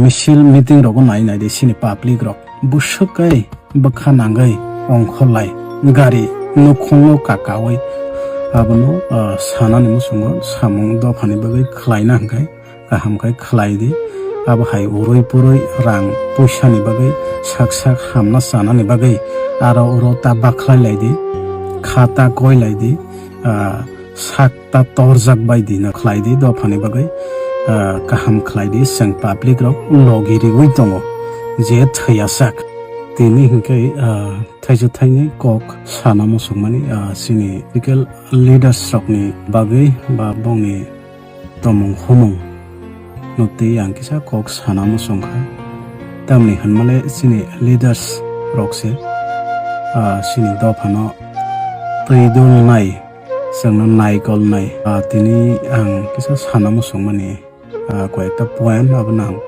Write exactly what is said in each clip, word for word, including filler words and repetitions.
Misil meeting rogo nai nai di sini public rok bwswk kai bwkha nangwi ongkhorlai gari nukhungo kakaui abono, ah, sanani muchungo samung dophani bagwi khlaina hwnkhe kaham khe khlai di. Abo hai urui purui rang puisani bagwi sak sak hamna chanani bagwi aro oro ta bakhlai lai di, kha ta koi lai di, ah, sak ta torjak bai di no khlai di dophani bagwi, ah, kaham khlai di chwng public rok logi riui tongo je thwiya sak. Tini hinkhe, ah, thaisa thainwi kok sana muchungmani, ah, chini political leaders rokni bagwi ba bongni tomung humung no twi ang kisa kok sana muchung kha. Tamni hwnmale chini leaders rok se, ah, chini dophano twi dulnai, chwngno naikolnai. Ah, tini ang kisa sana muchungmani, ah, koyekta point abono ang,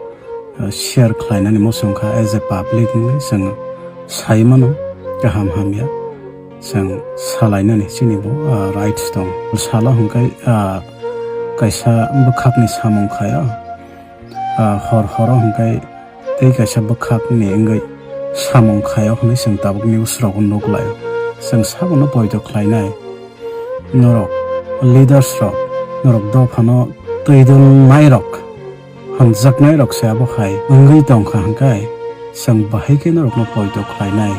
ah, share khlainani muchung kha as a public hinwi chwng sai mano kaham hamya. Chwng salainani chini bo, ah, rights tong. Salo hwnkhe, ah, kaisa bwkhakni samung khaio, ah, hor horo hwnkhe tei kaisa bwkhakni wngwi samung khaio hwnwi chwng tabuk news rogo nuk laio. Chwng sabono poito khlainai norok leaders rok, norok dophano twi dulnai rok. Hamjaknai rok se abo hai wngwi tongkha hwnkhe, chwng bahai khe norokno poito khlainai,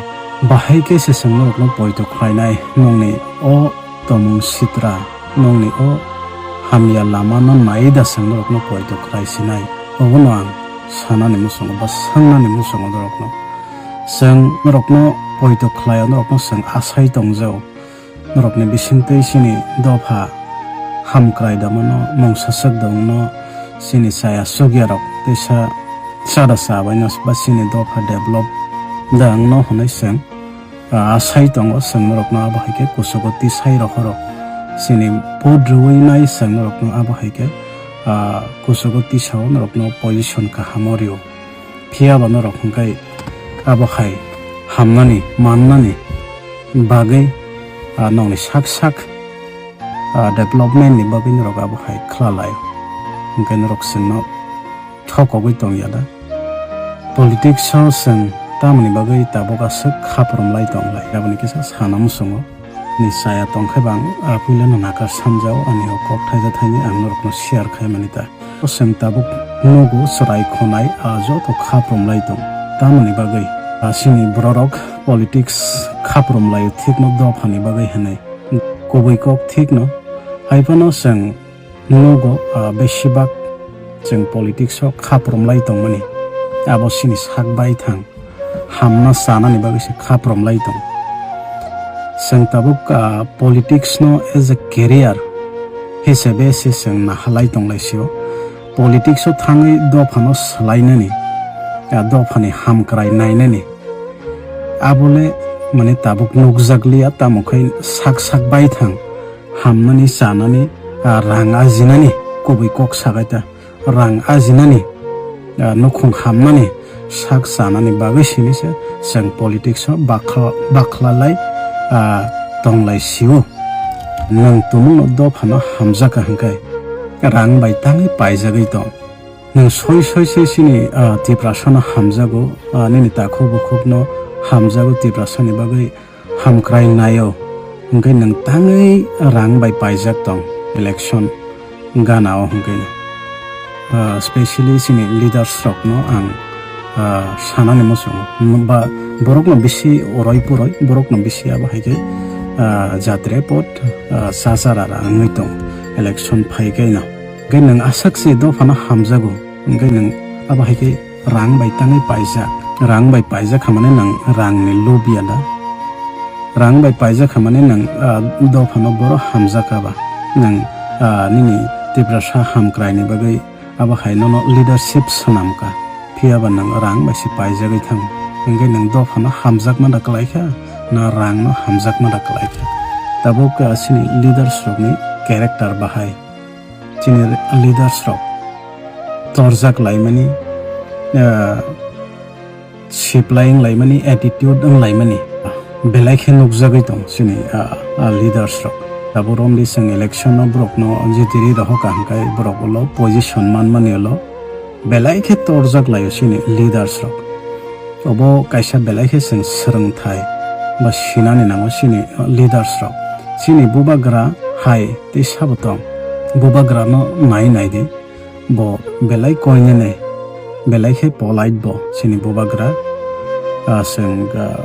bahai khe se chwng norokno poito khlainai, nongni o tomung sitra, nongni o hamya lama no nai da chwng norokno poito khlai sinai. Obono ang sanani muchungo ba swngnani muchungo norokno. Chwng norokno poito khlaio, norokno chwng asai tongjao. Norokni bisingtwi chini dopha hamkrai da mano, mungsa swk da wngno, chini chaya chukya rok teisa chada cha baino ba chini dopha develop da wngno hwnwi chwng, ah, asai tongo. Chwng norokno abo hai khe kuchugo tisai rohoro. Chini vote rwui nai chwng norokno abo hai khe, ah, kuchugo tisao norokno position kahamo rio. Phiya ba norok hwnkhe abo hai hamnani, mannani bagwi, ah, nokni sak sak, ah, development ni bagwi norok abo hai khwlalai. Hwnkhe norok chwngno thokogwi tongya da? Politics o chwng tamoni bagwi tabuk aswk khaprom lai tong lai? Aboni kisa sana muchungo. Ni chaya tongkhe bang, ah, puilano nakar samjao, ani o kok thaisa thaini ang norokno share khaimani ta. O chwng tabuk nugo chwrai khonai, ah, joto khaprom lai tong. Tamoni bagwi, ah, chini bororok politics khaprom lai thikno dophani bagwi hwnwi. Kubui kok thikno. Haiphano chwng nugo, ah, besibak chwng politics o khaprom lai tongmani. Abo chini sak bai thang. Hamna chanani bagwi se khaprom lai tong. Chwng tabuk, ah, politics no as a career hisabe se chwng nahalai tong lai sio. Politics o thangwi dophano swlainani, ah, dophani hamkrai nainani. Abole mane tabuk nukjak liya, tamo khai sak sak bai thang hamnani chanani, ah, rang ajinani kubui kok sagai ta. Rang ajinani, ah, nukhung hamnani sak chanani bagwi sini se chwng politics o bakha-, bakhla lai, ah, tong lai sio. Nwng tumungno dophano hamjakha hwnkhe rang bai tangwi paijagwi tong. Nwng soi soi se chini, ah, Tiprasano hamjago, ah, nini takhuk bukhukno hamjago Tiprasani bagwi hamkrai naio, hwnkhe nwng tangwi rang bai paijak tong election gana o hwnkhe. Ah, specially chini leaders rokno ang, ah, sanani muchungo, ba borokno bisi oroi poroi, borokno bisi abo hai khe, ah, jatre pot, ah, chachara wngwi tong election phai khe no. Hwnkhe nwng aswk se dophano hamjago, hwnkhe nwng abo hai khe rang bai tangwi paijak. Rang bai paijak kha mane nwng rangni lobya da. Rang bai paijak kha mane nwng, ah, dophano boro hamjak kha ba. Nwng, ah, nini Tiprasa hamkraini bagwi abo hai nono leadership swnam kha. Phiya ba nwng rang bai se paijagwi thango. Hwnkhe nwng dophano hamjakma da kwlai kha, na rangno hamjakma da kwlai kha? Tabuk, ah, chini leaders rokni character bahai. Chini leaders rok torjak laimani, ah, siplai wng laimani, attitude wng laimani belai khe nukjagwi tong chini, ah, ah, leaders rok. Abo romdi chwng election no borok no jitiri rohor kaham khai borok ulo position manmani ulo Belai khe torjak laio chini leaders rok. Obo kaisa belai khe chwng swrwngthai ba sinani nango chini leaders rok. Chini bubagra hai tei sabo tong. Bubagra no nai nai di. Bo belai koinene, belai khe polite bo chini bubagra. Ah, chwng, ah,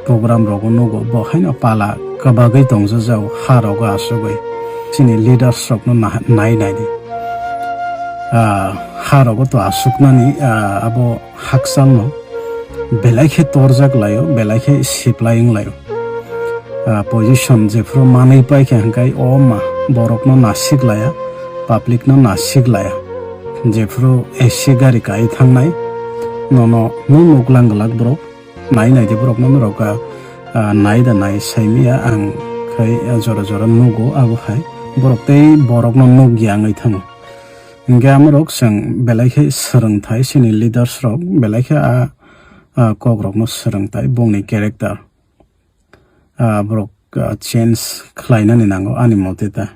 program rogo nugo, bo haino pala kwbagwi tongjajao, ha rogo asugwi. Chini leaders rokno nah-, nai nai di. Ah, ha rogo to asuknani, ah, abo hakchalno belai khe torjak laio, belai khe siplai wng laio. Ah, position jephuru manwi paikha hwnkhe o ma borokno nasik laya, public no nasik laya. Jephuru A C gari kai thangnai, nono nung nuklang glak borok. Nai nai di borok no norok, ah, ah, nai da nai sai miya ang khai, ah, jora jora nugo abo hai borok tei borok no nuk ya wngwi thango. Hingke amorok chwng belai khe swrwngthai chini leaders rok belai khe a, a kok rok no swrwngthai bongni character, ah, borok, ah, change khlai nani nango ani mote ta.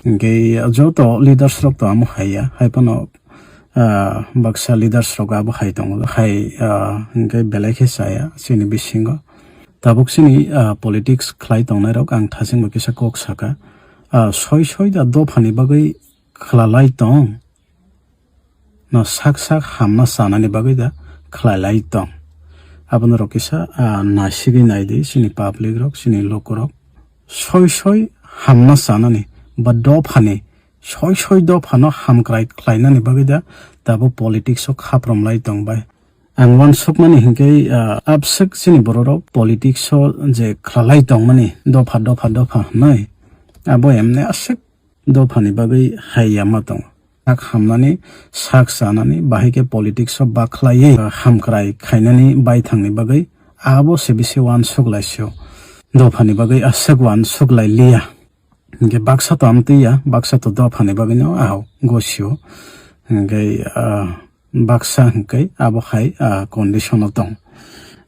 Hingke joto leaders rok to amo hai ya, hai phano, ah, baksa leaders rok abo hai tongo, hai, ah, hingke belai khe chaya chini bisingo. Tabuk chini, ah, politics khlai tongnai rok ang thachingbo kisa kok saka, ah, soi soi da dophani bagwi khwlalai tong, no sak sak hamna chanani bagwi da khwlailai tong. Abono rok kisa, ah, nasigwi nai di chini public rok, chini lukurok. Soi soi hamna chanani ba dophani, soi soi dophano hamkrai khlainani bagwi da tabuk politics o khaprom lai tong bai. Ang uansukmani hinkhe, ah, abswk chini bororok politics o je khwlalai tongmani dopha, dopha, dopha hwnwi, abo emne aswk dophani bagwi hai ya ma tongo. Sak hamnani, sak chanani, bahai khe politics o bakhlaiwi, ah, hamkrai khainani baithangni bagwi abo se bisi uansuk lai sio. Dophani bagwi aswk uansuk lai liya. Hinkhe baksa to amtwi ya, baksa to dophani bagwino ahok gosio. Hinkhe, ah, baksa hinkhe abo hai, ah, condition o tong.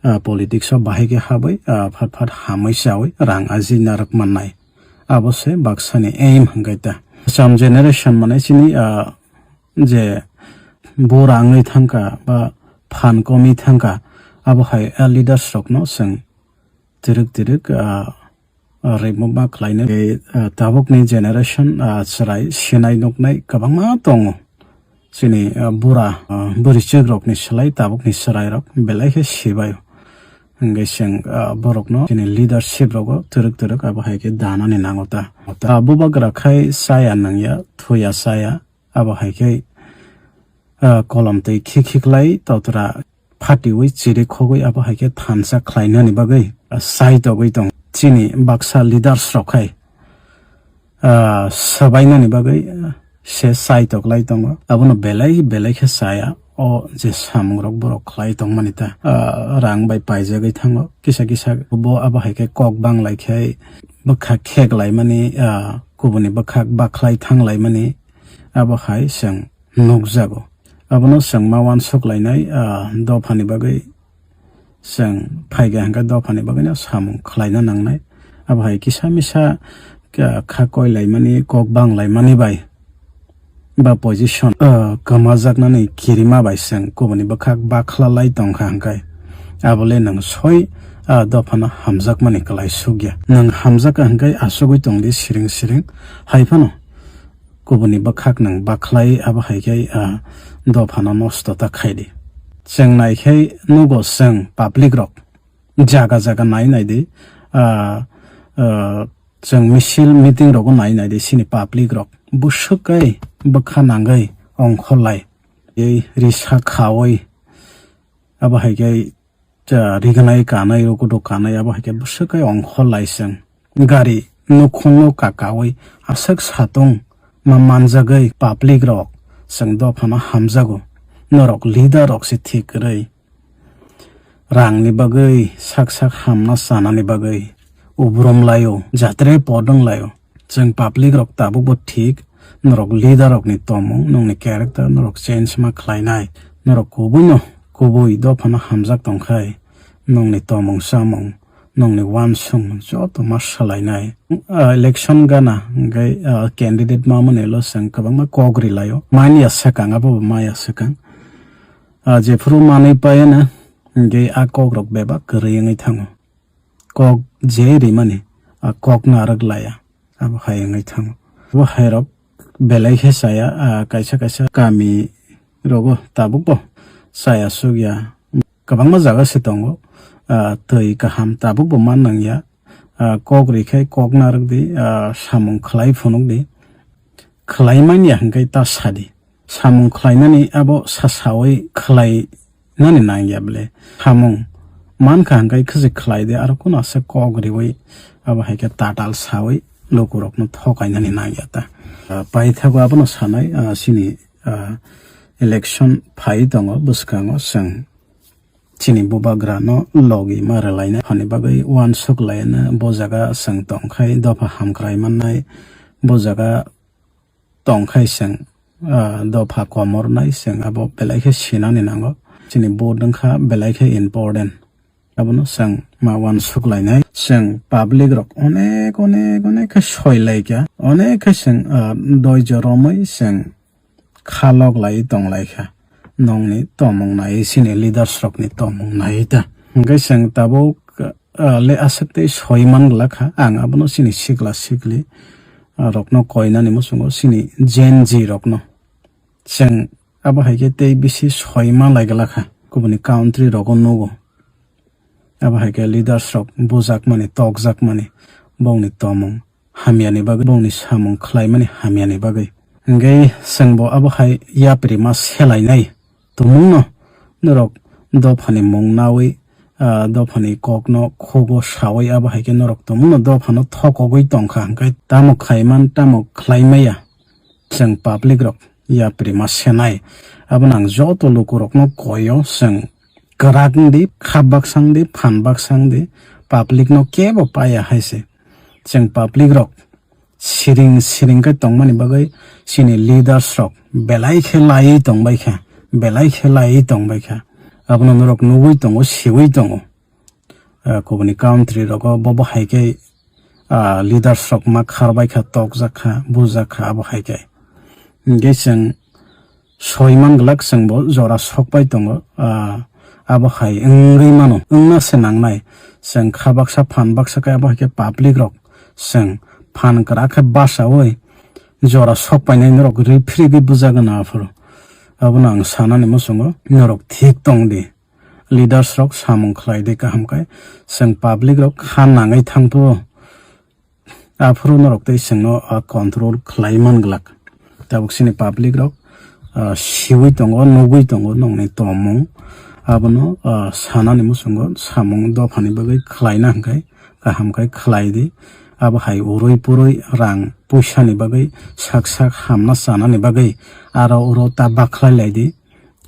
Ah, politics o bahai khe habwi, ah, phat phat hamwi chawi rang ajina rwk mannai. Abo se baksani aim hinkhe ta. Cham generation mane chini, ah, je bura wngwi thangkha ba phan komwi thangkha, abo hai, ah, leaders rokno chwng twrwk twrwk, ah, ah, remove ma khlainai. Tei, ah, tabukni generation, ah, chwrai sinai nuknai kwbangma tongo. Chini, ah, bura, ah, bwrwichwk rokni slai tabukni chwrai rok belai khe sibai. Hingke chwng, ah, borokno chini leadership rogo twrwk twrwk abo hai khe danani nango ta. Ah, bubagra khai chaya nangya, thuya chaya, abo hai khe, ah, kolom twi khik khiklai totra phatiwi chiri khogwi abo hai khe thansa khlainani bagwi, ah, sai togwi tong. Chini baksa leaders rok khai, ah, swbainani bagwi, ah, se sai toklai tongo. Abono belai belai khe chaya. O je samung rok borok khlai tongmani ta, ah, rang bai paijagwi thango. Kisa kisa bo abo hai khe kok bang lai khe bwkha khek laimani, ah, kubuni bwkhak bakhlai thang laimani abo hai chwng nukjago. Abono chwng ma uansuk lainai, ah, dophani bagwi chwng phaikha hwnkhe dophani bagwino samung khlaina nangnai. Abo hai kisa misa kha, kha koi laimani, kok bang laimani bai ba position, ah, kwmajaknani kirima bai chwng kubuni bwkhak bakhla lai tongkha hwnkhe, abole nwng soi, ah, dophano hamjakmani kwlai sukya. Nwng hamjakha hwnkhe asugwi tongdi siring siring, hai phano kubuni bwkhak nwng bakhlai abo hai khe, ah, dophano nosto ta khaidi. Chwng nai khe nugo chwng public rok jaga jaga nai nai di, ah, ah, chwng misil meeting rogo nai nai di chini public rok bwswk khe bwkha nangwi ongkhor lai, ei risa khawi abo hai khe cha rignai kanai, rukudu kanai, abo hai khe bwswk khe ongkhor lai chwng. Gari nukhungno kakaui aswk satung ma manjagwi public rok chwng dophano hamjago. Norok leader rok se thik kwrwi. Rangni bagwi sak sak hamna chanani bagwi ubrum laio, jatre podong laio. Chwng public rok tabukbo thik, norok leader rokni tongmung, nongni character norok change ma khlainai. Norok kubuino kubui dophano hamjak tongkhai, nongni tongmung chamung, nongni uansukmung joto ma swlainai. Ah, election gana hwnkhe, ah, candidate ma manwilo chwng kwbangma kok rilaio. Mani ya swkang, abobo ma ya swkang. Ah, jephuru manwi paiya na, hwnkhe a kokrok bebak kwrwi wngwi thango. Kok je rimani, a kok narwk laya, abo hai wngwi thango. Bo hairok belai khe chaya, ah, kaisa kaisa kami rogo tabukbo chaya sukya. Kwbangma jaga se tongo, ah, twi kaham tabukbo man nangya. Ah, kok rikhe kok narwk di, ah, samung khlai phunuk di. Khlai manya hwnkhe ta sadi. Samung khlainani abo sa sawi khlai nani nangya bele. Samung mankha hwnkhe khwchwk khlai de, aro kuno ase kok riwi abo hai khe tatal sawi lukurokno thokainani nangya ta. Ah, paithago abono sanai, ah, chini, ah, election phai tongo bwskango chwng chini bubagrano logi ma rwlainai hani bagwi uansuk laina bo jaga chwng tongkhai dopha hamkrai mannai bo jaga tongkhai chwng, ah, dopha komornai chwng abo belai khe sinani nango. Chini vote wngkha belai khe important. Abono chwng ma uansuk lainai. Chwng public rok onek, onek, onek khe soi laikha. Onek khe chwng, ah, doijo romwi chwng khalok lai tong laikha. Nongni tomung nai, chini leaders rokni tomung nai ta. Hwnkhe chwng tabuk, ah, le aswk tei soi man glak kha. Ang abono chini sikla sikli, ah, rokno koinani muchungo chini Gen Z rokno. Chwng abo hai khe tei bisi soi man lai glak kha. Kubuni country rogo nugo. Abo hai khe leaders rok bujakmani, tokjakmani, bongni tomung hamyani bagwi, bongni samung khlaimani hamyani bagwi. Hwnkhe chwngbo abo hai yapri ma selainai tumungno norok dophani mung nawi, ah, dophani kokno khugo sawi abo hai khe norok tumungno dophano thokogwi tongkha, hwnkhe tamo khaiman tamo khlaimaya. Chwng public rok yapri ma senai. Abono ang joto lukurokno koyo, chwng kwrak wngdi, kha baksa wngdi, phan baksa wngdi, public no kebo paya hai se. Chwng public rok siring siring khe tongmani bagwi chini leaders rok belai khe laiwi tongbai kha, belai khe laiwi tongbai kha. Abono norok nugwi tongo, siwi tongo. Ah, kubuni country rogo bo bo hai khe, ah, leaders rok ma kharbai kha, tokjak kha, bujak kha, abo hai khe. Hwnkhe chwng soi man glak chwngbo jora sokpai tongo, ah, abo hai wngwi mano, wngna se nangnai. Chwng kha baksa phan baksa khe abo hai khe public rok chwng phan kwrak khe basawi jora sokpainai norok riphrigwi bujagwna aphuru. Abono ang sanani muchungo norok thik tongdi. Leaders rok samung khlai di kaham khe, chwng public rok kha nangwi thangphu, aphuru norok tei chwngno, ah, control khlai man glak. Tabuk chini public rok, ah, siwi tongo, nugwi tongo nongni tomung. Abono, ah, sanani muchungo samung dophani bagwi khlaina hwnkhe kaham khe khlai di. Abo hai urui purui rang puisa ni bagwi sak sak hamna chanani bagwi aro uro ta bakhlai lai di.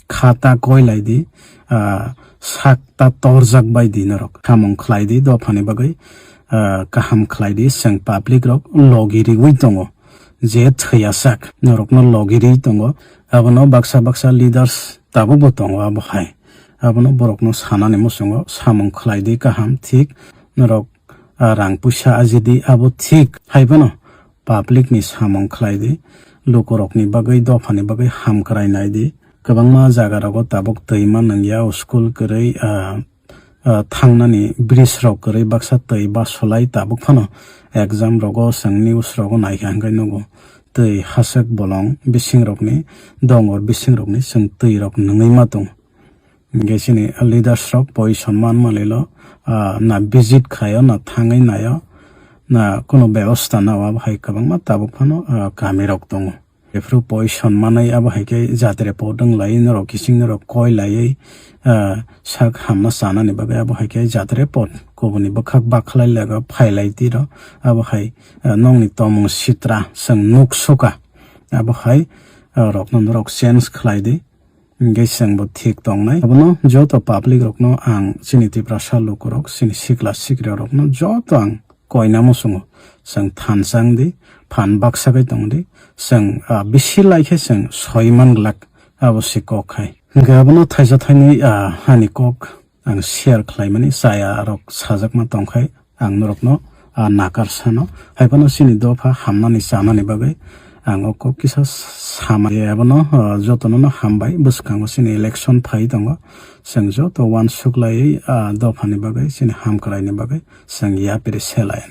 Kha ta koi lai di, ah, sak ta torjak bai di norok. Samung khlai di dophani bagwi, ah, kaham khlai di, chwng public rok logi riwi tongo. Je thwiya sak norokno logi riwi tongo. Abono baksa baksa leaders tabuk bo tongo abo hai. Abono borokno sanani muchungo samung khlai di kaham thik norok, ah, rang puisa ajidi abo thik. Hai phano public ni samung khlai di, lukurokni bagwi, dophani bagwi hamkrai nai di. Kwbangma jaga rogo tabuk twi ma nangya, school kwrwi, ah, ah, thangnani bridge rok kwrwi, baksa twi basolai tabuk phano exam rogo chwng news rogo naikha hwnkhe nugo twi haswk bolong bising rokni, dongor bising rokni chwng twi rok nungwi ma tongo. Hingke chini leaders rok poi sonman manlilo, ah, na visit khaio, na thangwi naio, na kuno bebosta nao, abo hai kwbangma tabuk phano, ah, kami rok tongo. Ephru poi sonmanai abo hai khe jatre pot wng lai, norok kiching norok koi laiwi, ah, sak hamna chanani bagwi abo hai khe jatre pot kubuni bwkhak bakhlai laga phai lai tiro, abo hai, ah, nokni tomung sitra chwng nuk suka, abo hai, ah, rokno norok change khlai di. Hingke chwngbo thik tongnai. Abono joto public rokno ang chini Tiprasa lukurok, chini sikla sikri rokno joto ang koina muchungo. Chwng thansa wng di, phan baksa khe tong di, chwng, ah, bisi lai khe chwng soi man glak, abo se kok hai. Hingke abono thaisa thainwi, ah, ani kok ang share khlaimani chaya rok sajakma tongkhai ang norokno, ah, nakar sano. Hai phano chini dopha hamnani chanani bagwi, Ang o kok kisa sama, abono, ah, jotono no hambai. Bwskango chini election phai tongo, chwng joto uansuk laiwi, ah, dophani bagwi, chini hamkwraini bagwi chwng yapri se lai.